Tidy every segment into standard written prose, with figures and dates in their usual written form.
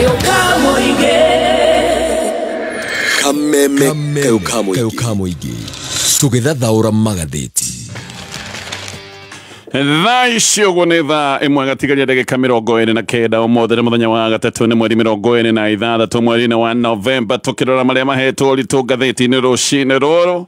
Kayo ka mũingĩ. Kameme kayo ka mũingĩ tũgĩthathaũra magathĩti. Thaa ici ũguo nĩ thaa 1 gatigaria ndagĩka 29. Ũmũthĩ nĩ mũthenya wa gatatũ, nĩ mweri 26 mweri-inĩ wa Novemba. Tũkĩrora marĩa mahetwo ũritũ ngathĩti-inĩ rũcinĩ rũrũ,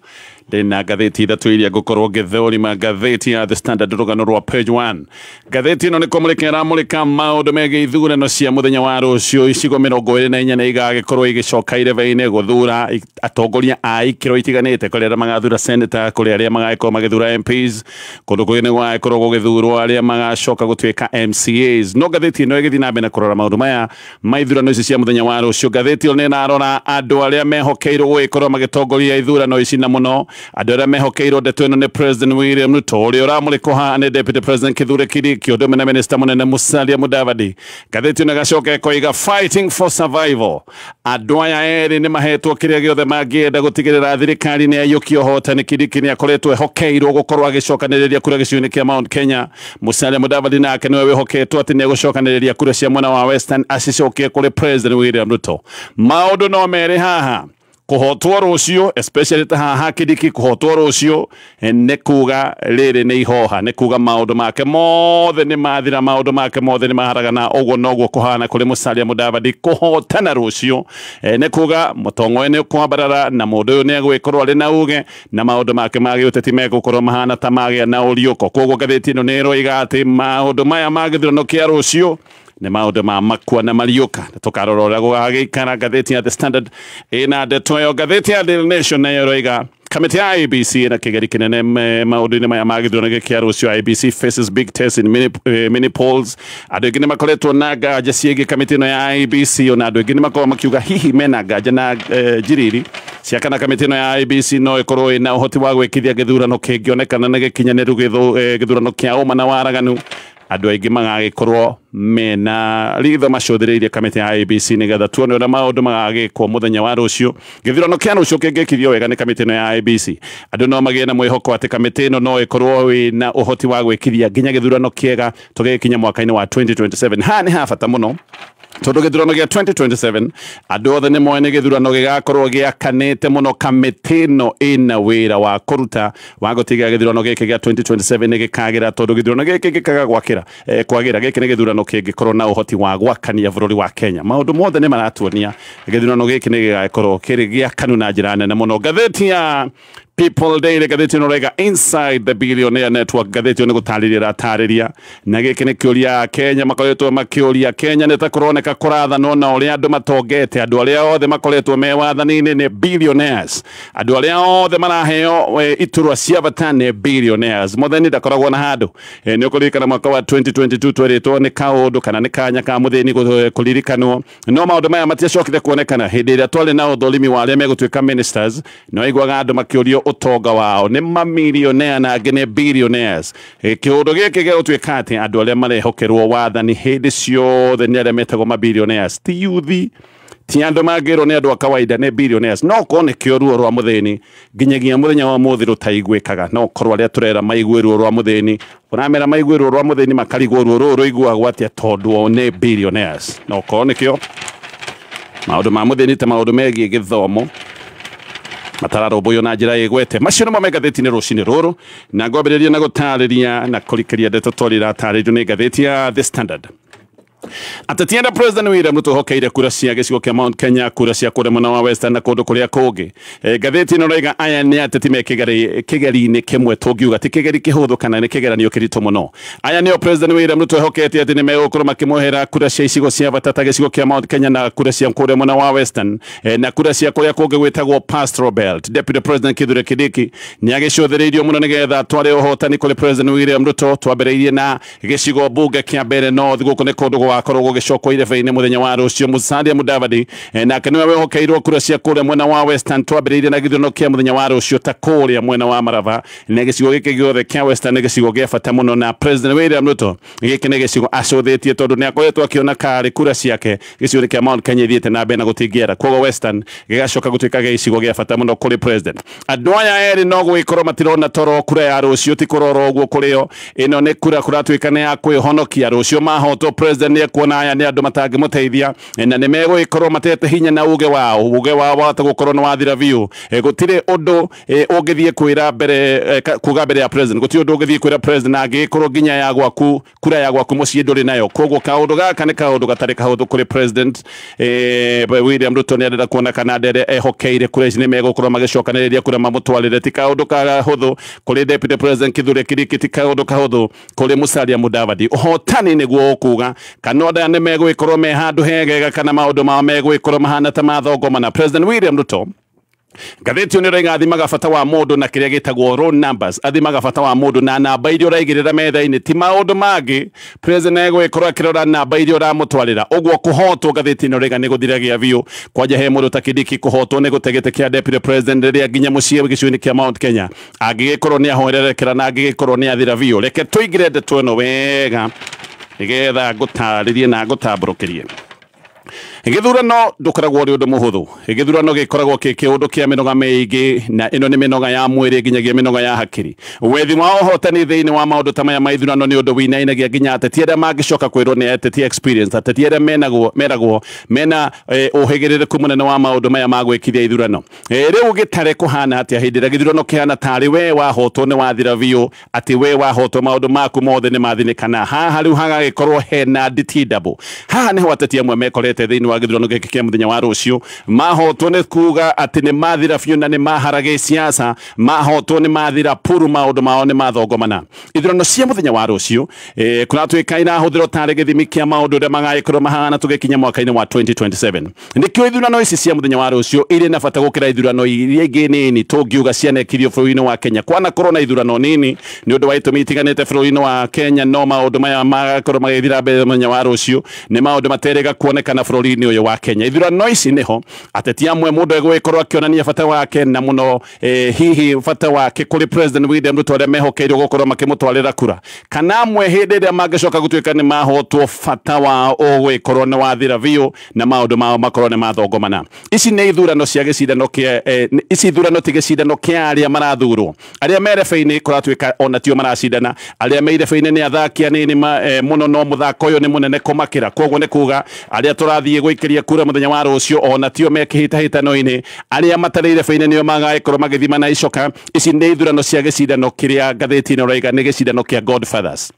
ndĩna ngathĩti ithatũ iria ngũkorwo ngĩthũrima. Ngathĩti ya The Standard, rũgano rwa page 1. Ngathĩti ĩno nĩ kũmũrĩka ĩramũrĩka maũndũ megiĩ ithurano cia mũthenya wa rũciũ. Icigo 24 nĩ igagĩkorwo igĩcoka irebe-inĩ gũthura atongoria a ikĩro itiganĩte, kũrĩ arĩa magathura senator, kũrĩ arĩa magagĩkorwo magĩthura MPs, kũndũ kũngĩ nĩ gũgagĩkorwo gũgĩthurwo arĩa magacoka gũtuĩka MCAs. No ngathĩti ĩno ĩgĩthiĩ na mbere na kũrora maũndũ maya ma ithurano ici cia mũthenya wa rũciũ, ngathĩti ĩyo nĩ ĩrarora andũ arĩa mehokeirwo gũgĩkorwo magĩtongoria ithurano ici, na mũno andũ arĩa mehokeirwo ndeto ĩno nĩ President William Ruto, ũrĩa ũramũrĩkwo haha nĩ Deputy President Kithure Kindiki, ũndũ ũmwe na Minister mũnene Musalia Mudavadi. Ngathĩti ĩno ĩgacoka ĩkoiga fighting for survival. Andũ aya erĩ nĩ mahetwo kĩrĩa gĩothe mangĩenda gũtigĩrĩra thirikari nĩ yaiyũkia ũhotani. Kindiki nĩ akoretwo ehokeirwo gũkorwo agĩcokanĩrĩria kura gĩcigo-inĩ kĩa Mount Kenya. Musalia Mudavadi nake nĩwe wĩhoketwo atĩ nĩ egũcokanĩrĩria kura cia mwena wa Western acicokie kũrĩ President William Ruto. Maũndũ no merĩ haha, kũhotwo rũciũ, especially ta haha Kindiki kũhotwo rũciũ nĩ kuga rĩrĩ nĩ ihoha, nĩ kuga maũndũ make mothe nĩ mathira, maũndũ make mothe nĩ maharagana. Ũguo noguo kũhana kũrĩ Musalia Mudavadi. Kũhotana rũciũ nĩ kuga mũtongoria nĩ kwambarara na mũndũ ũyũ nĩ egũgĩkorwo arĩ na uge na maũndũ make ma gĩũteti megũkorwo mahana ta magĩa na ũriũko. Koguo ngathĩti ĩno nĩ ĩroiga atĩ maũndũ maya ma gĩthurano kĩa rũciũ nĩ maũndũ ma makua na mariũka. Tũkarora ũrĩa gũgagĩikara. Ngathĩti ya The Standard ĩna ndeto ĩyo. Ngathĩti ya Daily Nation nayo ĩroiga kamĩtĩ ya IEBC ĩna kĩgeri kĩnene maũndũ-inĩ maya ma gĩthurano gĩkĩ kĩa rũciũ. IEBC faces big test in mini polls. Andũ aingĩ nĩ makoretwo na nganja ciĩgiĩ kamĩtĩ ĩno ya IEBC, ona andũ aingĩ nĩ makoragwo makiuga hihi mena nganja na njiriri cia kana kamĩtĩ ĩno ya IEBC no ĩkorwo ĩna ũhoti wa gwĩkithia gĩthurano kĩngĩonekana na gĩkinyanĩru, gĩthurano kĩa ũma na waraganu. Andũ aingĩ magagĩkorwo mena ritho macũthĩrĩirie kamĩtĩ ya IEBC nĩgetha tuone ũrĩa maũndũ magagĩkwo mũthenya wa rũciũ. Gĩthurano kĩa rũciũ kĩngĩkithio wega nĩ kamĩtĩ ĩno ya IEBC, andũ no magĩe na mwĩhoko atĩ kamĩtĩ ĩno no ĩkorwo ĩna ũhoti wa gwĩkithia nginya gĩthurano kĩega tũgĩkinya mwaka-inĩ wa 2027. Haha nĩ ha bata mũno tondũ gĩthurano gĩa 2027 andũ othe nĩ moĩ nĩ gĩthurano gĩgakorwo gĩakanĩte mũno. Kamĩtĩ ĩno ĩna wĩra wa kũruta wa gũtigĩrĩra gĩthurano gĩkĩ gĩa 2027 nĩ gĩkagĩra, tondũ gĩthurano gĩkĩ gĩkaga gwakĩra kwagĩra, gĩkĩ nĩ gĩthurano kĩngĩkorwo na ũhoti wa gwakania bũrũri wa Kenya. Maũndũ mothe nĩ maratuonia gĩthurano gĩkĩ nĩ gĩgakorwo kĩrĩ gĩakanu na njĩra nene mũno. Ngathĩti ya People Daily, ngathĩti ĩno ĩroiga inside the billionaire network. Ngathĩti ĩyo nĩ gũtarĩria ĩratarĩria, na gĩkĩ nĩ kĩũria Kenya makoretwo makĩũria. Kenya nĩ ta kũroneka kũrathanwo na ũrĩa andũ matongete. Andũ arĩa othe makoretwo me wathani-inĩ nĩ billionaires, andũ arĩa othe maraheo iturwa cia bata nĩ billionaires. Mũtheni ndakoragwo na handũ. Nĩ ũkũririkana mwaka wa 2022 tweritwo nĩ kaũndũ kana nĩ kanya ka mũthĩni kũririkanwo, no maũndũ maya matiacokire kuonekana. Hĩndĩ ĩrĩa twarĩ na ũthũrimi wa arĩa megũtuĩka ministers, nĩ waiguaga andũ makĩũrio ũtonga wao, nĩ mamilionea na angĩ nĩ billionaires. Kĩũndũ gĩkĩ gĩgũtuĩka atĩ andũ arĩa marehokerwo wathani hĩndĩ ciothe nĩ arĩa metagwo mabillionaires, ti yuthi, ti andũ mangĩrwo nĩ andũ a kawaida, nĩ billionaires. No korwo nĩkĩo ruo rwa mũthĩni nginyagia mũthenya wa mũthĩ rũtaiguĩkaga. No korwo arĩa tũrera maigue ruo rwa mũthĩni, ũramera maigue ruo rwa mũthĩni, makarigwo ruo rũrũ rũiguagwo atĩa tondũ o nĩ billionaires. No korwo nĩkĩo maũndũ ma mũthĩni ta maũndũ megiĩ gĩthomo matararũmbũiyo na njĩra ĩgwete. Macio nĩmo me ngathĩti-inĩ rũcinĩ rũrũ, na ngwambĩrĩria na gũtarĩria na kũrikĩria ndeto twarĩ iratarĩrio nĩ ngathĩti ya The Standard. Ateti enda President William Ruto hokeire kura cia gĩcigo kĩa Mount Kenya, kura cia kũrĩa mwena wa Western na kũndũ kũrĩa kũngĩ. Ngathĩti ĩno ĩroiga aya nĩ ateti me kĩgeri-inĩ kĩmwe, tũngiuga ti kĩgeri kĩhũthũ kana nĩ kĩgeranio kĩritũ mũno. Aya nĩo President William Ruto ehokete atĩ nĩ megũkorwo makĩmũhera kura cia icigo cia bata ta gĩcigo kĩa Mount Kenya na kura cia kũrĩa mwena wa Western, na kura cia kũrĩa kũngĩ gwĩtagwo Pastoral Belt. Deputy President Kithure Kindiki nĩ agĩcũthĩrĩirio mũno nĩgetha atware ũhotani kũrĩ President William Ruto. Twambĩrĩirie na gĩcigo mbunge kĩa Mbeere North, gũkũ nĩ kũndũ gũgakorwo gũgĩcokwo irebe-inĩ mũthenya wa rũciũ. Musalia Mudavadi nake nĩwe wehokeirwo kura cia kũrĩa mwena wa Western. Twambĩrĩirie na gĩthurano kĩa mũthenya wa rũciũ ta kũrĩa mwena wa Maraba, na gĩcigo gĩkĩ gĩothe kĩa Western nĩ gĩcigo gĩa bata mũno, na President William Ruto gĩkĩ nĩ gĩcigo acũthĩtie tondũ nĩ akoretwo akĩona karĩ kura ciake gĩcigo kĩa Mount Kenya ithiĩte na mbere na gũtingĩera. Koguo Western gĩgacoka gũtuĩka gĩcigo gĩa bata mũno kũrĩ President. Andũ aya erĩ no gũgĩkorwo matirona toro kura ya rũciũ ti kũrora ũguo kũrĩo. Ĩno nĩ kura kũratuĩka nĩ ya kwĩhonokia. Rũciũ mahotwo, President nĩ nĩ ekuona aya nĩ andũ matangĩmũteithia na nĩ megũgĩkorwo matete hinya na uge wao wahota gũkorwo nĩ wathira biũ. Gũtirĩ ũndũ ũngĩthiĩ kwĩra mbere kuga mbere ya president, gũtirĩ ũndũ ũngĩthiĩ kwĩra president angĩgĩkorwo nginya ya gwaku kura ya gwaku mũciĩ ndũrĩ nayo. Koguo kaũndũ gaka nĩ kaũndũ gatarĩ kahũthũ kũrĩ president William Ruto. Nĩ arenda kuona kana andũ arĩa ehokeire kura ici nĩ megũkorwo magĩcokanĩrĩria kura mamũtwarĩre. Ti kaũndũ kahũthũ kũrĩ deputy president Kithure Kindiki, ti kaũndũ kahũthũ kũrĩ Musalia Mudavadi. Ũhotani nĩguo ũkuga kana andũ aya nĩ megũgĩkorwo me handũ hegega kana maũndũ mao megũgĩkorwo mahana ta mathongomana. President William Ruto ngathĩti ĩyo nĩ athimaga bata wa mũndũ na kĩrĩa gĩtagwo roll numbers, athimaga bata wa mũndũ na namba iria ũraigĩrĩra metha-inĩ, ti maũndũ mangĩ. President egũgĩkorwo akĩrora namba iria ũramũtwarĩra. Ũguo kũhotwo ngathĩti ĩno rĩga nĩ gũthiragia biũ. Kwanja he mũndũ ta Kindiki kũhotwo nĩ gũte gĩtĩ kĩa deputy president rĩrĩa nginya mũciĩ gĩcigo-inĩ kĩa Mount Kenya angĩgĩkorwo nĩ ahoererekera na angĩgĩkorwo nĩ athira biũ. Reke tũingĩre ndeto ĩno wega nĩgetha ngũtarĩrie na ngũtambũrũkĩrie. Gĩthurano ndũkoragwo ũrĩ ũndũ mũhũthũ. Gĩthurano gĩkoragwo kĩ kĩũndũ kĩa mĩnoga mĩingĩ, na ĩno nĩ mĩnoga ya mwĩrĩ nginyagia mĩnoga ya hakiri. Wethi wa ũhotani thĩinĩ wa maũndũ ta maya ma ithurano nĩ ũndũ wĩinainagia nginya ateti arĩa mangĩcoka kwĩrwo nĩ ateti experience, ateti arĩa meragwo mena ũhĩgĩrĩrĩku mũnene wa maũndũ maya ma gwĩkithia ithurano. Rĩu gĩtare kũhana atĩa hĩndĩ ĩrĩa gĩthurano kĩhana tarĩ we wahotwo nĩ wathira biũ, atĩ we wahotwo maũndũ maku mothe nĩ mathinĩkana. Haha rĩu hagagĩkorwo hena nditindabo. Haha nĩho ateti amwe mekorete thĩinĩ wa gĩthurano gĩkĩ kĩa mũthenya wa rũciũ. Mahotwo nĩ kuga atĩ nĩ mathira biũ na nĩ mahara gĩsiasa, mahotwo nĩ mathira puru, maũndũ mao nĩ mathongomana. Ithurano cia mũthenya wa rũciũ kũratuĩka irahũthĩrwo tarĩ gĩthimi kĩa maũndũ ũrĩa magagĩkorwo mahana tũgĩkinya mwaka-inĩ wa 2027. Nĩkĩo ithurano ici cia mũthenya wa rũciũ irĩ na bata gũkĩra ithurano iria ingĩ nini tũngiuga cianekirio bũrũri-inĩ wa Kenya. Kwanakorwo na ithurano nini nĩ ũndũ wa itũmi itiganĩte bũrũri-inĩ wa Kenya, no maũndũ maya magakorwo magĩthira mbere mũthenya wa rũciũ nĩ maũndũ materĩga kuonekana bũrũri-inĩ ũyũ wa Kenya. Ithurano ici nĩho ateti amwe mũndũ egũgĩkorwo akĩonania bata wake na mũno hihi bata wake kũrĩ President William Ruto arĩa mehokeirwo gũkorwo makĩmũtwarĩra kura, kana amwe hĩndĩ ĩrĩa mangĩcoka gũtuĩka nĩ mahotwo bata wao ũgũgĩkorwo nĩ wathira biũ na maũndũ mao makorwo nĩ mathongomana. Ici nĩ ithurano cia gĩcindano kĩa ici ithurano ti gĩcindano kĩa arĩa marathurwo. Arĩa me rebe-inĩ kũratuĩka ona tio maracindana, arĩa me irebe-inĩ nĩ athaki anini mũno, no mũthako ũyũ nĩ mũnene kũmakĩra. Koguo nĩ kuga arĩa tũrathiĩ gũikĩria kura mũthenya wa rũciũ ona tio me kĩhĩtahĩtano-inĩ, arĩa matarĩ irebe-inĩ nĩo magagĩkorwo magĩthima na icoka. Ici nĩ ithurano cia gĩcindano kĩrĩa ngathĩti ĩno ĩrauga nĩ gĩcindano kĩa Godfathers.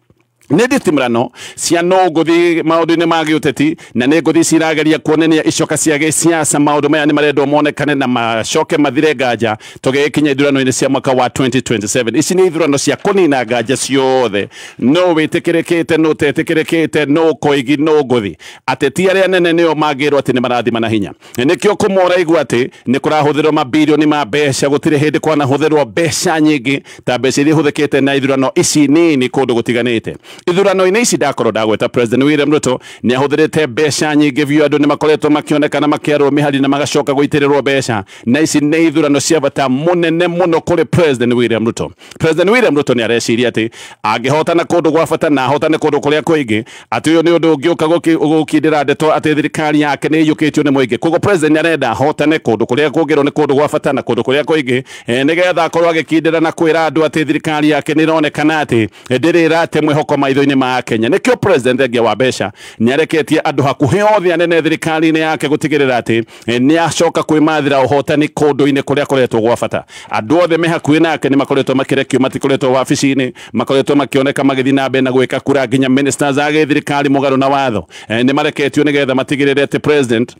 Nĩ nditimũrano cia no ngũthi maũndũ-inĩ ma gĩũteti, na nĩ ngũthi cirageria kuonania icoka cia gĩsiasa. Maũndũ maya nĩ marendwo monekane na macoke mathire nganja tũgĩkinya ithurano-inĩ cia mwaka wa 2027. Ici nĩ ithurano cia kũnina nganja ciothe, no wĩtĩkĩrĩkĩte, no ũtetĩkĩrĩkĩte, no koigi, no ngũthi. Ateti arĩa nene nĩo mangĩrwo atĩ nĩ marathima na hinya. Nĩkĩo kũmwe ũraigua atĩ nĩ kũrahũthĩrwo mabirioni ma mbeca, gũtirĩ hĩndĩ kwanahũthĩrwo mbeca nyingĩ ta mbeca iria ihũthĩkĩte na ithurano ici nini kũndũ gũtiganĩte. Ithurano-inĩ ici ndakorwo ndagweta President William Ruto nĩ ahũthĩrĩte mbeca nyingĩ biũ, andũ nĩ makoretwo makĩonekana makĩarwo mĩhari na magacoka gũitĩrĩrwo mbeca, na ici nĩ ithurano cia bata mũnene mũno kũrĩ President William Ruto. President William Ruto nĩ areciria atĩ angĩhotana kũndũ gwa bata na ahotane kũndũ kũrĩa kũingĩ, atĩ ũyũ nĩ ũndũ ũngĩũka gũkindĩra ndeto atĩ thirikari yake nĩ ĩiyũkĩtio nĩ mũingĩ. Koguo President nĩ arenda ahotane kũndũ kũrĩa kũngĩrwo nĩ kũndũ gwa bata na kũndũ kũrĩa kũingĩ, nĩgetha akorwo agĩkindĩra na kwĩra andũ atĩ thirikari yake nĩ ĩronekana atĩ ndĩrĩ ĩrate mwĩhoko maitho-inĩ ma Kenya. Nĩkĩo President thengia wa mbeca nĩ areketie andũ hakuhĩ othe anene thirikari-inĩ yake gũtigĩrĩra atĩ nĩ acoka kwĩmathĩra ũhotani kũndũ-inĩ kũrĩa kũretwo gwa bata. Andũ othe me hakuhĩ nake nĩ makoretwo makĩrekio, matikoretwo wabici-inĩ, makoretwo makĩoneka magĩthiĩ na mbere na gwĩka kura, nginya ministers a gĩthirikari mũgarũ na watho nĩ mareketio nĩgetha matigĩrĩre atĩ President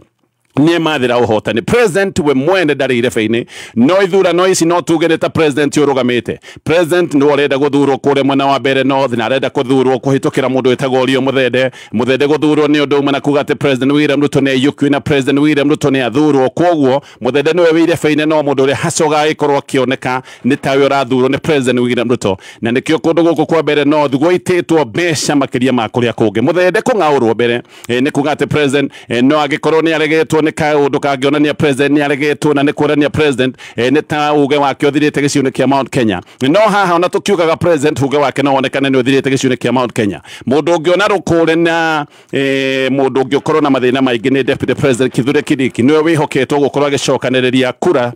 nĩ mathĩra ũhotani. President we mwene ndarĩ irebe-inĩ, no ithurano ici no tuge nĩ ta president ũrũgamĩte. President nĩwe ũrenda gũthurwo kũrĩa mwena wa Mbeere North, na arenda gũthurwo kũhĩtũkĩra mũndũ wĩtagwo Orio Mũthende. Mũthende gũthurwo nĩ ũndũ ũmwe na kuga atĩ President William Ruto nĩ aiyũkio na President William Ruto nĩ athurwo. Koguo Mũthende nĩwe wĩ irebe-inĩ, no mũndũ ũrĩa hacoga agĩkorwo akĩoneka nĩ tawe ũrathurwo nĩ President William Ruto, na nĩkĩo kũndũ gũkũ kwa Mbeere North gũitĩtwo mbeca makĩria ma kũrĩa kũngĩ. Mũthende kũng'aũrwo mbere nĩ kuga atĩ President no angĩkorwo nĩ aregetwo nĩ kaũndũ kangĩonania President nĩ aregetwo na nĩ kuonania President nĩ ta uge wake ũthirĩte gĩcigo-inĩ kĩa Mount Kenya. No haha ona tũkiugaga President uge wake no wonekane nĩ ũthirĩte gĩcigo-inĩ kĩa Mount Kenya. Mũndũ ũngĩona rũkũre na mũndũ ũngĩ ũkorwo na mathĩna maingĩ nĩ Deputy President Kithure Kindiki, nĩwe wĩhoketwo gũkorwo agĩcokanĩrĩria kura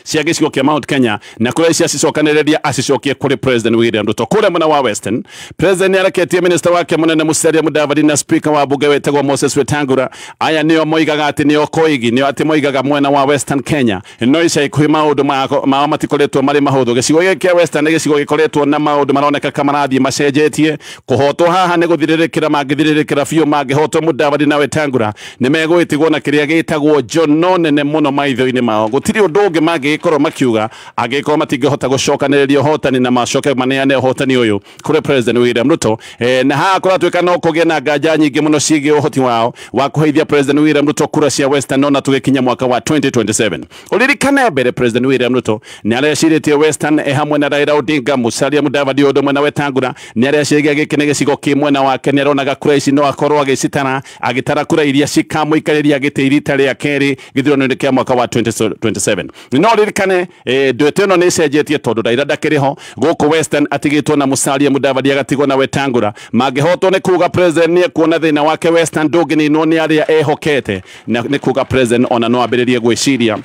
cia gĩcigo kĩa Mount Kenya, na kũrĩa ici acicokanĩrĩria acicokie kũrĩ President William Ruto. Kũrĩa mwena wa Western, President nĩareketie minister wake mũnene Musalia Mudavadi na speaker wa bunge wetagwo Moses Wetangula. Aya nĩo moigaga atĩ nĩo koigi, nĩo atĩ moigaga mwena wa Western Kenya. No ica ikuhĩ maũndũ mao matikoretwo marĩ mahũthũ. Gĩcigo gĩkĩ kĩa Western nĩ gĩcigo gĩkoretwo na maũndũ maroneka ka marathiĩ macenjetie. Kũhotwo haha nĩ gũthirĩrĩkĩra, mangĩthirĩrĩkĩra biũ mangĩhotwo Mudavadi na Wetangula nĩ megũgĩtigwo na kĩrĩa gĩtagwo njono nene mũno maitho-inĩ mao. Gũtirĩ ũndũ ũngĩ mangĩgĩkorwo makiuga angĩkorwo matingĩhota gũcokanĩrĩria ũhotani na macoke maneane ũhotani ũyũ kũrĩ President William Ruto. Na haha kũratuĩka no kũgĩe na nganja nyingĩ mũno ciĩgiĩ ũhoti wao wa kũheithia President William Ruto kura cia Western no na tũgĩkinya mwaka wa 2027. Ũririkane mbere President William Ruto nĩ arecirĩtie Western hamwe na Raila Odinga, Musalia Mudavadi ũndũ mwena Wetangula nĩ areciragia gĩkĩ nĩ gĩcigo kĩ mwena wake, nĩ aronaga kura ici no akorwo agĩcitara, agĩtara kura iria cikamũikarĩria gĩtĩ rita rĩa kerĩ gĩthurano-inĩ kĩa mwaka wa 2027. No ririkane ndwete ĩno nĩ ĩcenjetie tondũ Raila ndakĩrĩ ho gũkũ Western, atigĩtwo na Musalia Mudavadi agatigwo na Wetangula. Mangĩhotwo nĩ kuga President nĩ ekuona thĩna wake Western ndũngĩninwo nĩ arĩa ehokete, na nĩ kuga President ona no ambĩrĩrie gwĩciria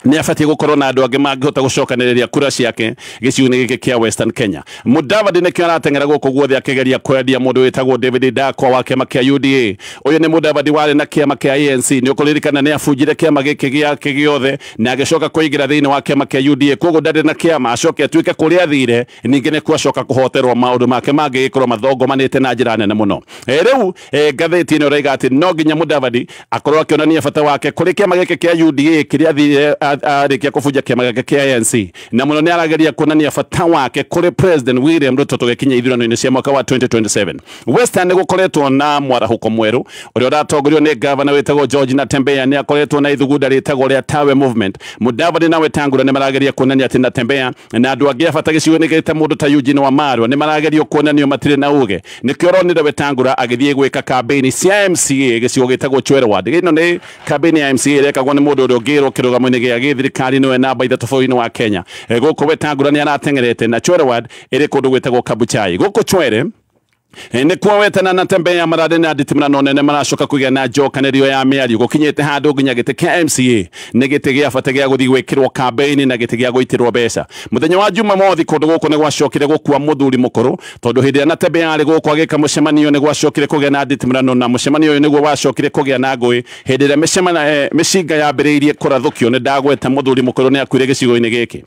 nĩ abatiĩ gũkorwo na andũ angĩ mangĩhota gũcokanĩrĩria kura ciake gĩcigo-inĩ gĩkĩ kĩa Western Kenya. Mudavadi nĩkĩo arateng'era gũkũ guothe akĩgeria kwendia mũndũ wĩtagwo David Ndakwa wa kĩama kĩa UDA. Ũyũ nĩ Mudavadi warĩ na kĩama kĩa ANC. Nĩ ũkũririkana nĩ abunjire kĩama gĩkĩ gĩake gĩothe na agĩcoka kũingĩra thĩinĩ wa kĩama kĩa UDA. Koguo ndarĩ na kĩama, acoke atuĩke kũrĩa athire, ningĩ nĩkuo acoka kũhoterwo maũndũ make mangĩgĩkorwo mathongomanĩte na njĩra nene mũno. Rĩu ngathĩti ĩno ĩroiga atĩ no nginya Mudavadi akorwo akĩonania bata wake kũrĩ kĩama gĩkĩ kĩa UDA kĩrĩa athire arĩkia kũbunja kĩama gĩake kĩa ANC, na mũno nĩ arageria kuonania bata wake kũrĩ President William Ruto tũgĩkinya ithurano-inĩ cia mwaka wa 2027. Western nĩ gũkoretwo na mwarahũko mwerũ ũrĩa ũratongorio nĩ gavana wĩtagwo George Natembeya. Nĩ akoretwo na ithugunda rĩtagwo rĩa Tawe Movement. Mudavadi na Wetangula nĩ marageria kuonania atĩ Natembeya na andũ angĩ a bata gĩcigo-inĩ gĩkĩ ta mũndũ ta Eugene Wamalwa nĩ maragerio kuonanio matirĩ na uge. Nĩkĩo ũronire Wetangula agĩthiĩ gwĩka kambĩini cia MCA gĩcigo gĩtagwo Chwele Ward. Ĩno nĩ kambĩini ya MCA ĩrekagwo nĩ mũndũ ũrĩa ũngĩrwo kĩrũgamo-inĩ gĩa gĩthirikari nĩwe namba 3 bũrũri-inĩ wa Kenya. Gũkũ Wetangula nĩ arateng'erete na Chwele Ward ĩrĩ kũndũ gwĩtagwo Kabuchai. Gũkũ Chwele nĩ kuo Wetana na Natembeya mararĩ na nditimũrano nene, maracoka kũgĩa na njokanĩrio ya mĩario. Gũkinyĩte handũ nginya gĩtĩ kĩa MCA nĩ gĩtĩ gĩa bata gĩa gũthiĩ gwĩkĩrwo kambĩini na gĩtĩ gĩa gũitĩrwo mbeca. Mũthenya wa Jumamothi kũndũ gũkũ nĩ gwacokire gũkua mũthuri mũkũrũ, tondũ hĩndĩ ĩrĩa Natembeya arĩ gũkũ agĩka mũcemanio nĩ gwacokire kũgĩa na nditimũrano, na mũcemanio ũyũ nĩguo wacokire kũgĩa na ngũĩ. Hĩndĩ ĩrĩa mĩcinga yambĩrĩirie kũrathũkio nĩ ndagweta mũthuri mũkũrũ nĩ akuire gĩcigo-inĩ gĩkĩ.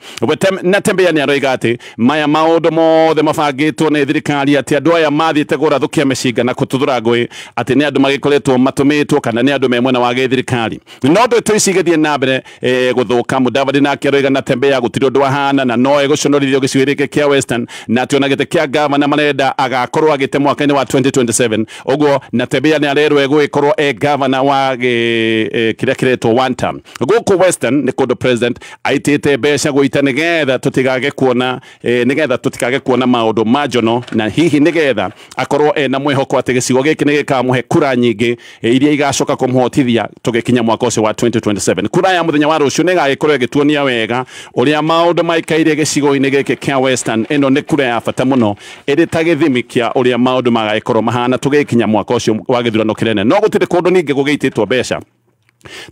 Natembeya nĩ aroiga atĩ maya maũndũ mothe mabangĩtwo nĩ thirikari, atĩ andũ aya mathiĩte kũrathũkia mĩcinga na kũtuthũra ngũĩ, atĩ nĩ andũ magĩkoretwo matũmĩtwo kana nĩ andũ me mwena wa gĩthirikari. No ndeto ici igĩthiĩ na mbere gũthũka. Mudavadi nake aroiga Natembeya gũtirĩ ũndũ ahana na no egũconorithio gĩcigo gĩkĩ kĩa Western, na atĩ ona gĩtĩ kĩa gavana marenda agakorwo agĩte mwaka-inĩ wa 2027. Ũguo Natembeya nĩ arerwo egũgĩkorwo e gavana wa kĩrĩa kĩretwo one term. Gũkũ Western nĩ kũndũ President aitĩte mbeca gũita nĩgetha tũtikage kuona nĩgetha tũtikage kuona maũndũ ma njono, na hihi nĩgetha akorwo ena mwĩhoko atĩ gĩcigo gĩkĩ nĩ gĩkamũhe kura nyingĩ iria igacoka kũmũhotithia tũgĩkinya mwaka ũcio wa 2027. Kura ya mũthenya wa rũciũ nĩ ĩgagĩkorwo ĩgĩtuonia wega ũrĩa maũndũ maikaire gĩcigo-inĩ gĩkĩ kĩa Western. Ĩno nĩ kura ya bata mũno ĩrĩ ta gĩthimi kĩa ũrĩa maũndũ magagĩkorwo mahana tũgĩkinya mwaka ũcio wa gĩthurano kĩnene. No gũtirĩ kũndũ ningĩ gũgĩitĩtwo mbeca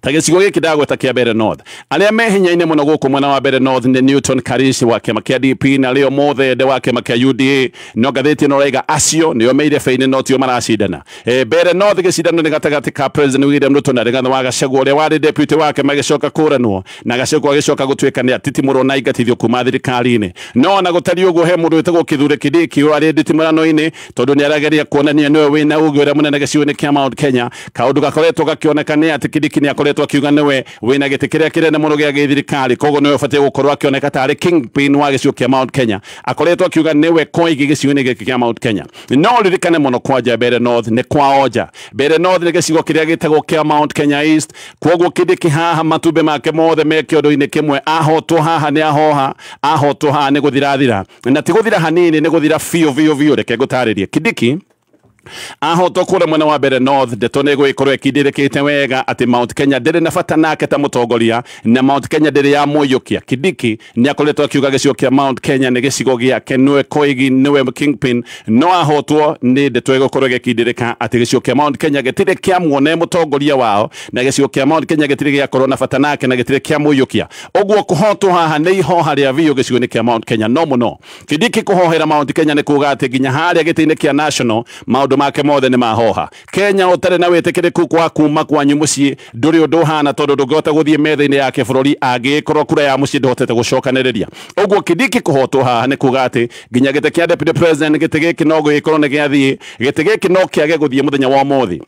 ta gĩcigo gĩkĩ ndagweta kĩa Mbeere North. Arĩa me hinya-inĩ mũno gũkũ mwena wa Mbeere North nĩ Newton Karish wa kĩama kĩa DP na Leo Muthende wa kĩama kĩa UDA. No ngathĩti ĩno ĩraiga acio nĩo me irebe-inĩ no tio maracindana. Mbeere North gĩcindano nĩ gatagatĩ ka President William Ruto na Rigathi wa Gachagua ũrĩa warĩ deputy wake magĩcoka kũranwo, na Gachagua agĩcoka gũtuĩka nĩ atitimũrwo na aingatithio kuma thirikari-inĩ. No ona gũtariĩ ũguo he mũndũ wĩtagwo Kithure Kindiki ũrĩa arĩ nditimũrano-inĩ, tondũ nĩ arageria kuonania nĩwe wĩna ũgĩ ũrĩa mũnene gĩcigo-inĩ kĩa Mount Kenya. Kaũndũ gakoretwo gakĩoneka nĩ atĩ Kindiki nĩ akoretwo akiuga nĩwe wĩna gĩtĩ kĩrĩa kĩnene mũno gĩa gĩthirikari, koguo nĩwe ũbatiĩ gũkorwo akĩoneka tarĩ kingpin wa gĩcigo kĩa Mount Kenya. Akoretwo akiuga nĩwe koigi gĩcigo-inĩ gĩkĩ kĩa Mount Kenya. No ririkane mũno kwanja Mbeere North nĩ kwa Onja. Mbeere North nĩ gĩcigo kĩrĩa gĩtagwo kĩa Mount Kenya East. Koguo Kindiki haha matumbĩ make mothe me kĩondo-inĩ kĩmwe, ahotwo haha nĩ ahoha, ahotwo haha nĩ gũthirathira, na ti gũthira hanini, nĩ gũthira biũ biũ biũ. Reke ngũtarĩrie Kindiki Ahotwo kũrĩa mwena wa Mbere North, ndeto nĩ ĩgũgĩkorwo ĩkindĩrĩkĩte wega atĩ Mount Kenya ndĩrĩ na bata nake ta mũtongoria, na Mount Kenya ndĩrĩ ya mũiyũkia. Kindiki nĩ akoretwo akiuga gĩcigo kĩa Mount Kenya nĩ gĩcigo gĩake, nĩwe koigi, nĩwe kingpin, no ahotwo nĩ ndeto ĩgũkorwo ĩgĩkindĩrĩka atĩ gĩcigo kĩa Mount Kenya gĩtirĩ kĩamuona mũtongoria wao, na gĩcigo kĩa Mount Kenya gĩtirĩ gĩakorwo na bata nake na gĩtirĩ kĩamũiyũkia. Ũguo kũhotwo haha nĩ ihoha rĩa biũ gĩcigo-inĩ kĩa Mount Kenya. No mũno Kindiki kũhohera Mount Kenya nĩ kuga atĩ nginya harĩa gĩtĩ-inĩ kĩa national maũndũ make mothe nĩ mahoha. Kenya ũtarĩ na wĩtĩkĩrĩku kwa kuma kwanyu mũciĩ ndũrĩ ũndũ ũhana, tondũ ndũngĩhota gũthiĩ metha-inĩ ya kĩbũrũri angĩkorwo kura ya mũciĩ ndũhotete gũcokanĩrĩria. Ũguo Kindiki kũhotwo haha nĩ kuga atĩ nginya gĩtĩ kĩa deputy president, gĩtĩ gĩkĩ no gũgĩkorwo nĩ gĩathiĩ, gĩtĩ gĩkĩ no kĩage gũthiĩ mũthenya wa ũmũthĩ.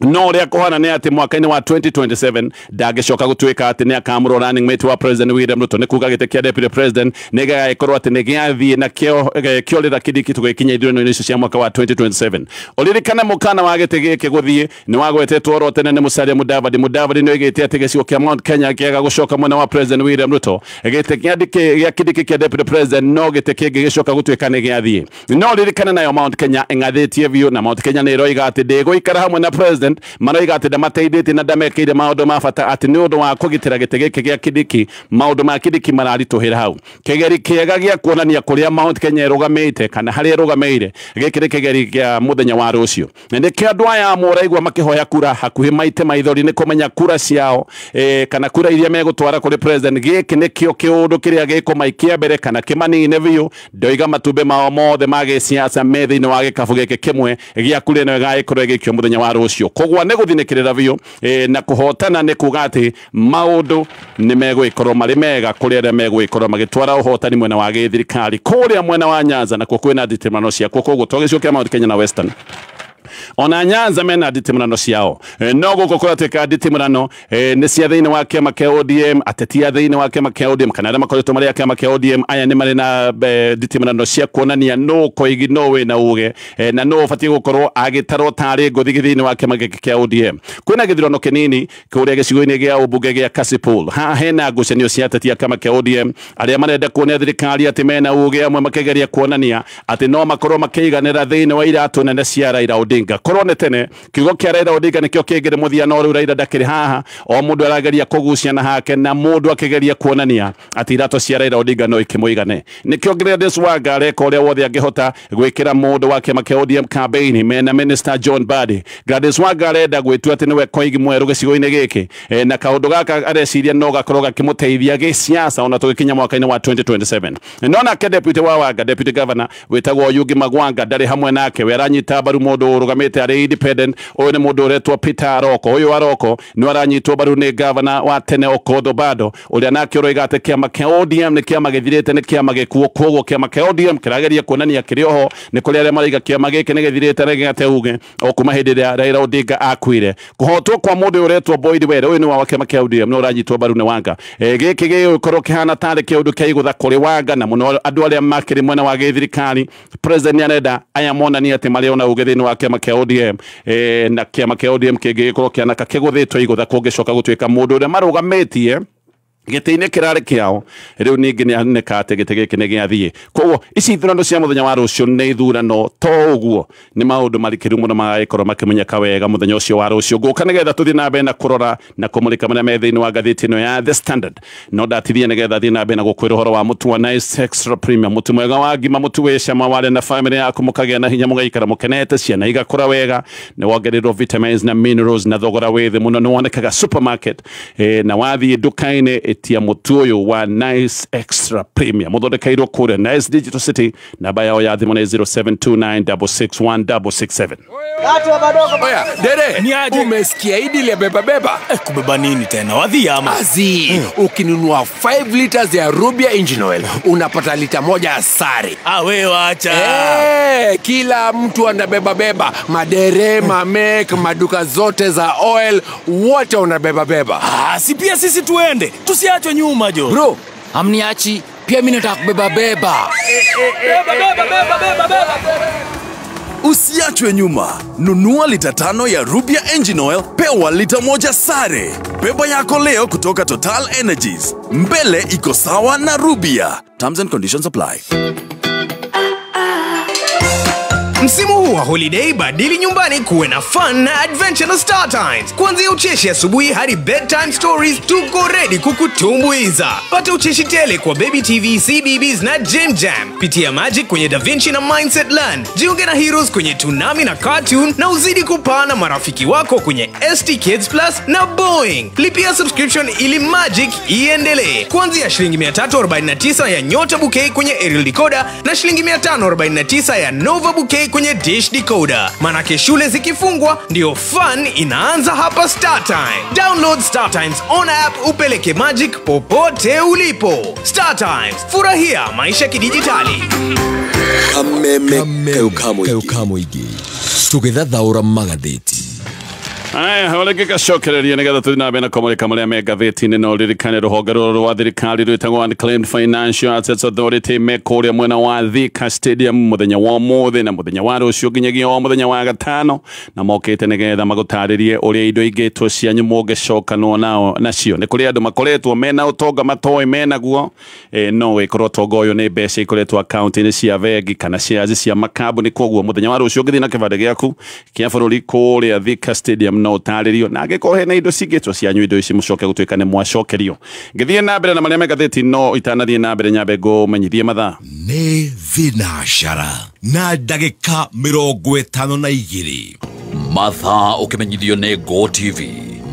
No ũrĩa kũhana nĩ atĩ mwaka-inĩ wa 2027 ndangĩcoka gũtuĩka atĩ nĩ akamũrwo running mate wa President William Ruto. Nĩ kuga gĩtĩ kĩa deputy president nĩ gĩgagĩkorwo atĩ nĩ gĩathiĩ na kĩorĩra Kindiki tũgĩkinya ithurano-inĩ icio cia mwaka wa 2027. Ũririkane mũkana wa gĩtĩ gĩkĩ gũthiĩ nĩ wagwetetwo oro tene nĩ Musalia Mudavadi. Mudavadi nĩ oigĩte atĩ gĩcigo kĩa Mount Kenya kĩaga gũcoka mwena wa President William Ruto, gĩtĩ kĩa Kindiki kĩa deputy president no gĩtĩ kĩngĩ gĩcoka gũtuĩka nĩ gĩathiĩ. No ririkane nayo Mount Kenya ĩng'athĩtie biũ, na Mount Kenya nĩ ĩroiga atĩ ndĩgũikara hamwe na president, maroiga atĩ ndamateithĩtie na ndamekĩire maũndũ ma bata, atĩ nĩ ũndũ wa kũgitĩra gĩtĩ gĩkĩ gĩa Kindiki maũndũ ma Kindiki mararitũhĩra hau. Kĩgeri kĩega gĩa kuonania kũrĩa Mount Kenya ĩrũgamĩte kana harĩa ĩrũgamĩire, gĩkĩ nĩ kĩgeri kĩa mũthenya wa rũciũ. Na nĩkĩo andũ aya mũraigua makĩhoya kura hakuhĩ maite maithori nĩ kũmenya kura ciao, kana kura iria megũtwara kũrĩ president. Gĩkĩ nĩkĩo kĩũndũ kĩrĩa gĩkũmaikia mbere kana kĩmanine biũ. Ndoiga matumbĩ mao mothe ma gĩsiasa me thĩinĩ wa gĩkabu gĩkĩ kĩmwe gĩa kura ĩno ĩgagĩkorwo ĩgĩikio mũthenya wa rũciũ. Kũgwa nĩ gũthinĩkĩrĩra biũ, na kũhotana nĩ kuga atĩ maũndũ nĩ megũgĩkorwo marĩ mega kũrĩ arĩa megũgĩkorwo magĩtwara ũhotani mwena wa gĩthirikari kũrĩa mwena wa Nyanza, nakuo kwĩna nditimano ciakuo. Koguo to gĩcigo kĩa Mount Kenya na Western, ona Nyanza mena nditimano ciao. No gũkũ kũratuĩka nditimano nĩ cia thĩinĩ wa kĩama kĩa ODM, ateti a thĩinĩ wa kĩama kĩa ODM kana arĩa makoretwo marĩ a kĩama kĩa ODM, aya nĩ marĩ na nditimano cia kuonania nũ koigi, nũ wĩna uge, na nũ ũbatiĩ gũkorwo agĩtarwo tarĩ ngũthi thĩinĩ wa kĩama gĩkĩ kĩa ODM. Kwĩna gĩthurano kĩnini kũrĩa gĩcigo-inĩ gĩa ũmbunge gĩa Kasipul. Haha hena ngucanio cia ateti a kĩama kĩa ODM arĩa marenda kuonia thirikari atĩ mena uge, amwe makĩgeria kuonania atĩ no makorwo makĩiganĩra thĩinĩ wa iratũ nene cia Raila Odinga. Korwo nĩ tene kiugo kĩa Raila Odinga nĩkĩo kĩngĩrĩ mũthia, no rĩu Raila ndakĩrĩ haha, o mũndũ arageria kũgucia na hake, na mũndũ akĩgeria kuonania atĩ iratũ cia Raila Odinga no ikĩmũigane. Nĩkĩo Gladys Wanga areka ũrĩa wothe angĩhota gwĩkĩra mũndũ wa kĩama kĩa ODM campaign mena Minister John Mbadi. Gladys Wanga arenda gwĩtua atĩ nĩwe koigi mwerũ gĩcigo-inĩ gĩkĩ, na kaũndũ gaka areciria no gakorwo gakĩmũteithia gĩsiasa ona tũgĩkinya mwaka-inĩ wa 2027. No nake deputy wa Wanga, deputy governor wĩtagwo Oyugi Magwanga ndarĩ hamwe nake, we aranyita mbaru mũndũ ũrũgamĩte arĩ independent. Ũyũ nĩ mũndũ ũretwo Peter Aroko. Ũyũ Aroko nĩ aranyitwo mbaru nĩ governor wa tene Okoth Obado, ũrĩa nake ũroiga atĩ kĩama kĩa ODM nĩ kĩama gĩthirĩte, nĩ kĩama gĩkuũ. Koguo kĩama kĩa ODM kĩrageria kuonania kĩrĩ oho. Nĩ kũrĩ arĩa maraiga kĩama gĩkĩ nĩ gĩthirĩte na gĩgate uge o kuma hĩndĩ ĩrĩa Raila Odinga akuire. Kũhotwo kwa mũndũ ũyũ ũretwo Boyd Were, ũyũ nĩ wa kĩama kĩa ODM, no ũranyitwo mbaru nĩ Wanga. Gĩkĩ gĩgũkorwo kĩhana tarĩ kĩũndũ kĩa igũtha kũrĩ Wanga na mũno andũ arĩa makĩrĩ mwena wa gĩthirikari. President nĩarenda aya monanie atĩ marĩ ona uge thĩinĩ wa kĩama kĩa ODM, na kĩama kĩa ODM kĩngĩgĩkorwo kĩanaka kĩgũthĩtwo igũtha kũngĩcoka gũtuĩka mũndũ ũrĩa marũgamĩtie gĩtĩ-inĩ kĩrarĩ kĩao rĩu ningĩ nĩ aneka atĩ gĩtĩ gĩkĩ nĩ gĩathiĩ. Koguo ici ithurano cia mũthenya wa rũciũ nĩ ithurano to ũguo, nĩ maũndũ marikĩru mũno magagĩkorwo makĩmenyeka wega mũthenya ũcio wa rũciũ. Ngũka nĩgetha tũthiĩ na mbere na kũrora na kũmũrĩka marĩa me thĩinĩ wa ngathĩti ĩno ya The Standard, no ndatithie nĩgetha thiĩ na mbere na gũkwĩra ũhoro wa mũtu wa Nice Extra Premium, mũtu mwega wa ngima, mũtu wĩ cama, warĩa na famĩlĩ yaku mũkagĩa na hinya, mũgaikara mũkenete, ciana igakũra wega, nĩ wongereirwo vitamins na minerals na thogora wĩ thĩ mũno, nĩ wonekaga supermarket, na wathiĩ nduka-inĩ ĩtia mũtu ũyũ wa Nice Extra Premium mũthondekeirwo kũrĩa Nice Digital City. Namba yao ya thimũ nĩ 0729661667. Oya, dere, umesikia hii deal ya beba beba? Kubeba nini tena? Wadhi ama? Azi, ukinunua 5 liters ya Rubia Engine Oil, unapata lita moja sare. Ah, we wacha. Kila mtu anabeba beba, madere, mamek, maduka zote za oil, wote wanabeba beba. Ah, si pia sisi tuende, tusiachwe nyuma jo. Bro, amniachi, pia mimi nataka kubeba beba. Beba beba beba beba beba. Usiachwe nyuma. Nunua lita 5 ya Rubia Engine Oil, pewa lita 1 sare. Beba yako leo kutoka Total Energies. Mbele iko sawa na Rubia. Terms and conditions apply. Msimu huu wa holiday, badili nyumbani kuwe na fun na adventure na Star Times. Kuanzia ucheshi asubuhi hadi bedtime stories, tuko ready kukutumbuiza. Pata ucheshi tele kwa Baby TV, CBBS na Jim Jam. Pitia magic kwenye Da Vinci na Mindset Learn. Jiunge na Heroes kwenye Toonami na Cartoon na uzidi kupaa na marafiki wako kwenye ST Kids Plus na Boeing. Lipia subscription ili magic iendelee. Kuanzia shilingi 349 ya Nyota Bouquet kwenye aerial decoder na shilingi 549 ya Nova Bouquet kwenye dish decoder. Manake shule zikifungwa ndio fun inaanza hapa Star Times. Download Star Times on app upeleke magic popote ulipo. Star Times, furahia maisha kidijitali. Kameme Kayo tugithathaura magatheti. Aya, ole gĩgacokereria nĩgetha tũthiĩ na mbere na kũmũrĩka marĩa me ngathĩti-inĩ. No ririkane rũhonge rũrũ rwa thirikari rwĩtagwo Unclaimed Financial Assets Authority me kũrĩa mwena wa Thika Stadium mũthenya wa ũmũthĩ na mũthenya wa rũciũ nginyagia o mũthenya wa gatano, na mokĩte nĩgetha magũtarĩrie ũrĩa indo ingĩtwo cianyu mũngĩcokanwo nao nacio. Nĩ kũrĩ andũ makoretwo mena ũtonga matoĩ menaguo, no ĩkorwo ũtonga ũyũ nĩ mbeca ikoretwo akaunti-inĩ cia bengi kana shares cia makambuni. Koguo mũthenya wa rũciũ ũngĩthiĩ na kĩbandĩ gĩaku kĩa bũrũri kũrĩa Thika Stadium no ũtarĩrio, na angĩkorwo hena indo cingĩtwo cianyu indo ici mũcoke gũtuĩka nĩ mwacokerio. Ngĩthiĩ na mbere na marĩa me ngathĩti, no itanathiĩ na mbere nyambe ngũmenyithie mathaa. Nĩ thinacara na ndagĩka 52. Mathaa ũkĩmenyithio nĩ Go TV.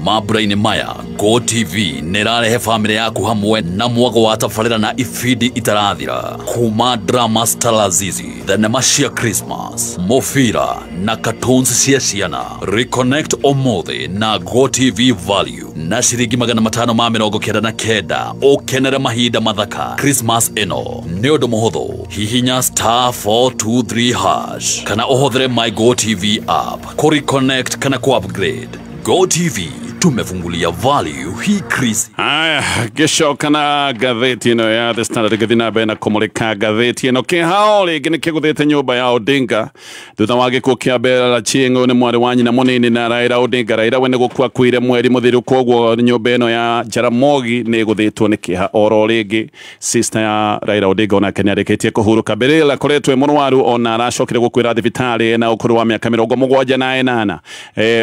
Mambura-inĩ maya, Go TV nĩrarehe famĩlĩ yaku hamwe na mwago wa tabarĩra na ibindi itarathira. Kuma drama Stalazizi, thenema cia Christmas, mũbira na cartoons cia ciana. Reconnect ũmũthĩ na Go TV Value na ciringi 599 ũkenere mahinda mathaka Christmas ĩno. Nĩ ũndũ mũhũthũ, hihinya *423# kana ũhũthĩre My Go TV app kũ reconnect kana kũ upgrade. Go TV, tumefungulia value hii Chris. Aya, gĩcoka na ngathĩti ĩno ya The Standard gĩthiĩ na mbere na kũmũrĩka ngathĩti ĩno. Kĩhao rĩngĩ nĩ kĩgũthĩte nyũmba ya Odinga thutha wa gĩkuũ kĩa Bella Achieng', nĩ mwarĩ wa nyina mũnini na Raila Odinga. Raila we nĩ gũkua akuire mweri mũthiru, koguo nyũmba ĩno ya Jaramogi nĩ ĩgũthĩtwo nĩ kĩeha oro rĩngĩ. Sister ya Raila Odinga onake nĩ arĩkĩtie kũhurũka. Bella akoretwo e mũrwaru ona aracokire gũkuĩra thibitarĩ na ũkũrũ wa mĩaka 78.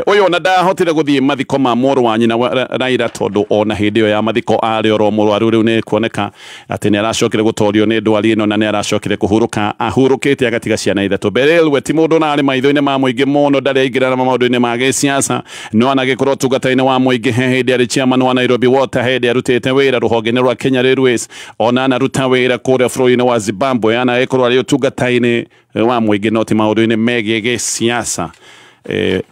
Ũyũ ona ndahotire gũthiĩ mathiko ma mũrũ wa nyina wa Raila tondũ ona hĩndĩ ĩyo ya mathiko arĩ oro mũrwaru. Rĩu nĩ kuoneka atĩ nĩ aracokire gũtorio nĩ ndwari ĩno na nĩ aracokire kũhurũka. Ahurũkĩte agatiga ciana ithatũ. Beryl we ti mũndũ ũrarĩ maitho-inĩ ma mũingĩ mũno, ndarĩ aingĩrana maũndũ-inĩ ma gĩsiasa, no anagĩkorwo ũtungata-inĩ wa mũingĩ. He hĩndĩ arĩ chairman wa Nairobi Water, hĩndĩ arutĩte wĩra rũhonge-inĩ rwa Kenya Railways, ona anaruta wĩra kũrĩa bũrũri-inĩ wa Zimbabwe. Anagĩkorwo arĩ ũtungata-inĩ wa mũingĩ no ti maũndũ-inĩ megiĩ gĩsiasa.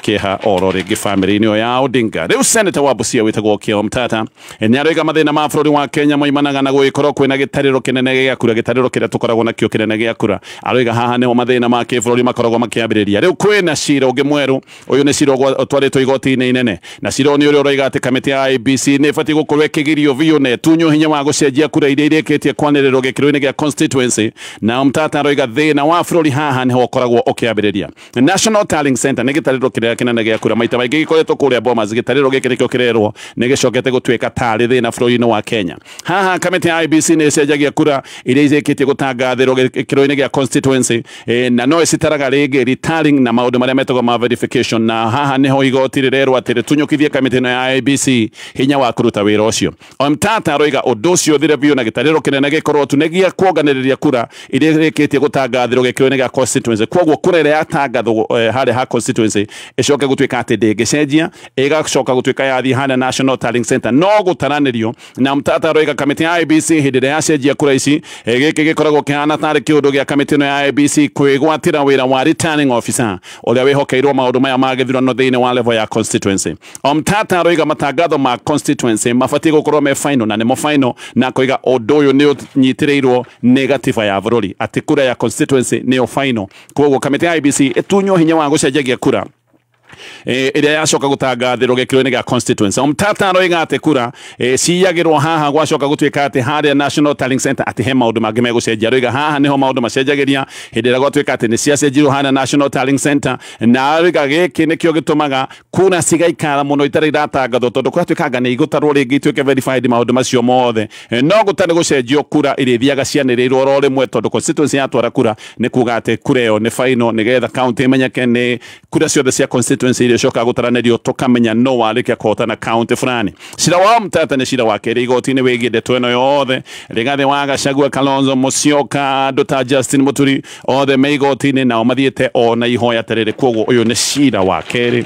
Kĩeha oro rĩngĩ famĩlĩ-inĩ ĩyo ya Odinga. Rĩu senator wa Busia wĩtagwo Okiya Omtatah nĩ aroiga mathĩna ma bũrũri wa Kenya moimanaga na gũgĩkorwo kwĩna gĩtarĩro kĩnene gĩa kura, gĩtarĩro kĩrĩa tũkoragwo nakĩo kĩnene gĩa kura. Aroiga haha nĩho mathĩna ma kĩbũrũri makoragwo makĩambĩrĩria. Rĩu kwĩna cira ũngĩ mwerũ, ũyũ nĩ cira ũtwarĩtwo igoti-inĩ inene, na cira nĩ ũrĩa ũroiga atĩ kamĩtĩ ya IEBC nĩ ĩbatiĩ gũkorwo ĩkĩgirio biũ na ĩtunywo hinya wa gũcenjia kura iria irĩkĩtie kwanĩrĩrwo gĩkĩro-inĩ gĩa constituency. Na Omtatah aroiga thĩna wa bũrũri haha nĩho ũkoragwo ũkĩambĩrĩria. National Tallying Center nĩ gĩtarĩro kĩrĩa kĩnene gĩa kura maita maingĩ gĩkoretwo kũrĩa Bomas. Gĩtarĩro gĩkĩ nĩkĩo kĩrerwo nĩ gĩcokete gũtuĩka tarĩ thĩna bũrũri-inĩ wa Kenya. Haha kamĩtĩ ya IEBC nĩ ĩcenjagia kura iria irĩkĩtie gũtangathĩrwo gĩkĩro-inĩ gĩa constituency, na no ĩcitaraga rĩngĩ retallying na maũndũ marĩa metagwo ma verification. Na haha nĩho igoti rĩrerwo atĩ rĩtunyũkithie kamĩtĩ ĩno ya IEBC hinya wa kũruta wĩra ũcio. Omtatah aroiga ũndũ ũcio ũthire biũ na gĩtarĩro kĩnene gĩkorwo tu nĩ gĩa kuonganĩrĩria kura iria irĩkĩtie gũtangathĩrwo gĩkĩro-inĩ gĩa constituency. Koguo kura ĩrĩa yatangathwo harĩa ha constituency ĩcoke gũtuĩka atĩ ndĩngĩcenjia, ĩgacoka gũtuĩka yathiĩ harĩa National Tallying Center no gũtaranĩrio. Na Omtatah aroiga kamĩtĩ ya IEBC hĩndĩ ĩrĩa yacenjia kura ici, gĩkĩ gĩkoragwo kĩhana tarĩ kĩũndũ gĩa kamĩtĩ ĩno ya IEBC kwĩgwatĩra wĩra wa returning officer ũrĩa wĩhokeirwo maũndũ maya ma gĩthurano thĩinĩ wa level ya constituency. Omtatah aroiga matangatho ma constituency mabatiĩ gũkorwo me final na nĩmo final, na akoiga ũndũ ũyũ nĩ ũnyitĩrĩirwo nĩ gatiba ya bũrũri atĩ kura ya constituency nĩyo final. Koguo kamĩtĩ ya IEBC ĩtunywo hinya wa gũcenjagia kura Ĩrĩa yacoka gũtangathĩrwo gĩkĩro-inĩ gĩa constituency. Omtata aroiga atĩ kura ciyagĩrwo haha gwacoka gũtuĩka atĩ harĩa National Tallying Center atĩ he maũndũ mangĩ megũcenjia. Aroiga haha nĩho maũndũ macenjagĩria hĩndĩ ĩrĩa gwatuĩka atĩ nĩ ciacenjirio harĩa National Tallying Center, na aroiga gĩkĩ nĩkĩo gĩtũmaga kura cigaikara mũno itarĩ iratangathwo tondũ kũratuĩkanga nĩ igũtarwo rĩngĩ ituĩke verified maũndũ macio mothe. No gũtarĩ gũcenjio kura irĩthiaga cianĩrĩirwo oro rĩmwe tondũ constituency yatwara kura nĩ kuga atĩ kura ĩyo nĩ final nĩgetha county ĩmenyeke nĩ kura ciothe cia constituency iria icokaga gũtaranĩrio tũkamenya no warĩkia kũhotana county fulani. Cira wa Omtata nĩ cira wa kerĩ igoti-inĩ wĩgiĩ ndeto ĩno yothe. Rigathĩ wa Gachagua, Kalonzo Musyoka, andũ ta Justin Muturi othe me igoti-inĩ nao mathiĩte ona ihoya ta rĩrĩ, koguo ũyũ nĩ cira wa kerĩ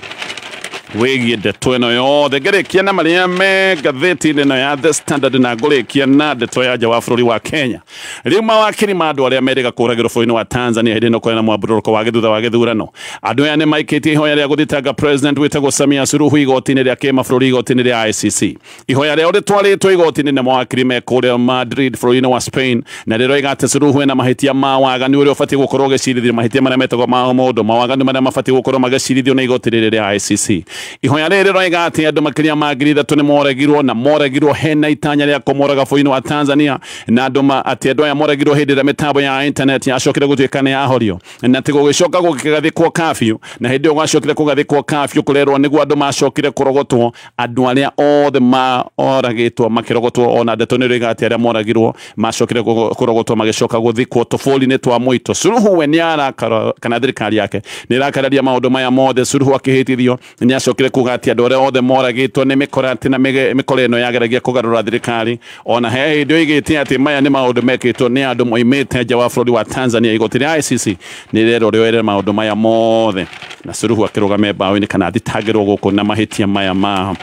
wĩgiĩ ndeto ĩno yothe. Ngĩrĩkia na marĩa me ngathĩti-inĩ ĩno ya The Standard na ngũrĩkia na ndeto ya nja wa bũrũri wa Kenya. Rĩu mawakiri ma andũ arĩa merĩga kũragĩrwo bũrũri-inĩ wa Tanzania hĩndĩ ĩno kũrĩ na mwambũrũko wa gĩthutha wa gĩthurano. Andũ aya nĩ maikĩtie ihoya rĩa gũthitanga President wĩtagwo Samia Suluhu igoti-inĩ rĩa kĩmabũrũri igoti-inĩ rĩa ICC. Ihoya rĩao rĩtwarĩtwo igoti-inĩ nĩ mawakiri me kũrĩa Madrid bũrũri-inĩ wa Spain, na rĩroiga atĩ Suluhu ena mahĩtia ma waganu ũrĩa ũbatiĩ gũkorwo ũgĩcirithio, mahĩtia marĩa metagwo ma mũndũ, mawaganu marĩa mabatiĩ gũkorwo magĩcirithio nĩ igoti rĩrĩ rĩa ICC. Ihoya rĩrĩ rĩroiga atĩ andũ makĩria ma 3,000 nĩ moragirwo na moragirwo hena itanya rĩa kũmoraga bũrũri-inĩ wa Tanzania, na andũ atĩ andũ aya moragirwo hĩndĩ ĩrĩa mĩtambo ya internet yacokire gũtuĩka nĩ yahorio na atĩ gũgĩcoka gũkĩgathĩkwo curfew, na hĩndĩ ĩyo gwacokire kũgathĩkwo curfew kũrerwo nĩguo andũ macokire kũrogotwo, andũ arĩa othe moragĩtwo makĩrogotwo, ona ndeto nĩ ĩroiga atĩ arĩa moragirwo macokire kũrogotwo magĩcoka gũthikwo tũbũri-inĩ twa mũito. Suluhu we nĩ arakara, kana thirikari yake nĩ ĩrakararia maũndũ maya mothe. Suluhu akĩhĩtithio nĩ acokire kuga atĩ andũ arĩa othe moragĩtwo nĩ mĩkora atĩ na mĩkora ĩno yageragia kũgarũra thirikari, ona he hĩndĩ oigĩte atĩ maya nĩ maũndũ mekĩtwo nĩ andũ moimĩte nja wa bũrũri wa Tanzania. Igoti rĩa ICC nĩ rĩerwo rĩoere maũndũ maya mothe, na Suluhu akĩrũgame mbaũ-inĩ kana athitangĩrwo gũkũ na mahĩtia maya ma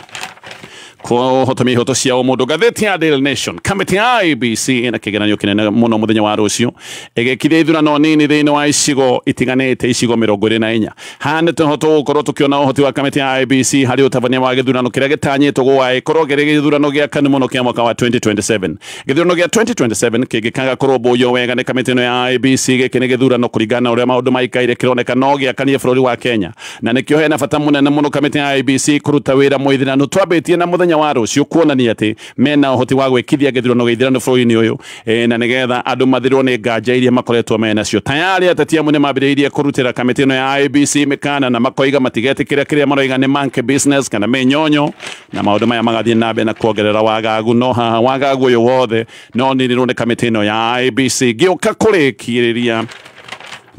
kũhotomia ihoto cia ũmũndũ. Ngathĩti ya Daily Nation, kamĩtĩ ya IEBC ĩna kĩgeranio kĩnene mũno mũthenya wa rũciũ ĩgĩkithia ithurano nini thĩinĩ wa icigo itiganĩte, icigo 24. Haha nĩ tũgũkorwo tũkĩona ũhoti wa kamĩtĩ ya IEBC harĩ ũtabania wa gĩthurano kĩrĩa gĩtanyĩtwo gũgagĩkorwo kĩrĩ gĩthurano gĩa kanu mũno kĩa mwaka wa 2027. Gĩthurano gĩa 2027 kĩngĩkaga kũrũmbũiyo wega nĩ kamĩtĩ ĩno ya IEBC, gĩkĩ nĩ gĩthurano kũringana na ũrĩa maũndũ maikaire kĩroneka no gĩakanie bũrũri wa Kenya, na nĩkĩo hena bata mũnene mũno kamĩtĩ ya IEBC kũruta wĩra mũithiranu. Twambĩtie na mũthenya wa rũciũ kuonania atĩ mena ũhoti wa gwĩkithia gĩthurano gĩa ithirano bũrũri-inĩ ũyũ, na nĩgetha andũ mathirwo nĩ nganja iria makoretwo menacio. Tayari ateti amwe nĩ mambĩrĩirie kũrutĩra kamĩtĩ ĩno ya IEBC mĩkana na makoiga matigetĩkĩra kĩrĩa maroiga nĩ monkey business kana mĩnyonyo, na maũndũ maya magathiĩ na mbere na kuongerera wagagu. No haha wagagu ũyũ wothe no nĩrĩrwo nĩ kamĩtĩ ĩno ya IEBC. Ngĩũka kũrĩkĩrĩria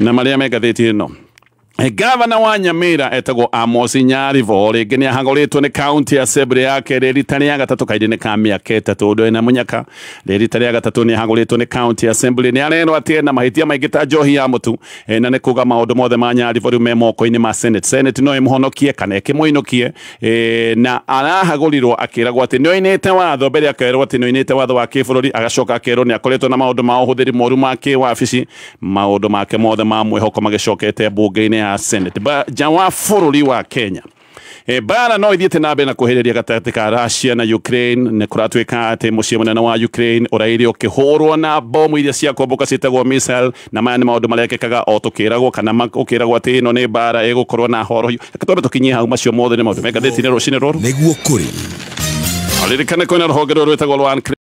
na marĩa me ngathĩti ĩno, Gavana wa Nyamira etagwo Amos Nyaribo rĩngĩ nĩ ahagũrĩtwo nĩ county assembly yake rĩrita rĩa gatatũ kahinda-inĩ ka mĩaka 3 ũndũ ena mũnyaka. Rĩrita rĩa gatatũ nĩ ahagũrĩtwo nĩ county assembly, nĩ arerwo atĩ ena mahĩtia maingĩ ta njohi ya mũtu, na nĩ kuga maũndũ mothe ma Nyaribo rĩu me moko-inĩ ma Senate. Senate no ĩmũhonokie kana ĩkĩmũinũkie, na arahagũrirwo akĩragwo atĩ nĩ oinĩte watho mbere, akerwo atĩ nĩ oinĩte watho wa kĩbũrũri, agacoka akerwo nĩ akoretwo na maũndũ ma ũhũthĩri mũru ma kĩwabici, maũndũ make mothe ma mwĩhoko magĩcokete mbunge-inĩ ya Senate. Nja wa bũrũri wa Kenya, Bara no ithiĩte na mbere na kuhĩrĩria gatagatĩ ka Russia na Ukraine. Nĩ kũratuĩka atĩ mũciĩ mũnene wa Ukraine ũraire ũkĩhũrwo na bomu iria cia kũmbũka ciĩtagwo missile, na maya nĩ maũndũ marekĩkaga o tũkĩragwo kana ũkĩragwo atĩ ĩno nĩ mbara ĩgũkorwo na horo. Reke twambe tũkinyie hau, macio mothe nĩ maũndũ me ngathĩti-inĩ rũcinĩ rũrũ. Nĩguo kũrĩ Ririkane kwĩna rũhonge rũrũ rwĩtagwo rwa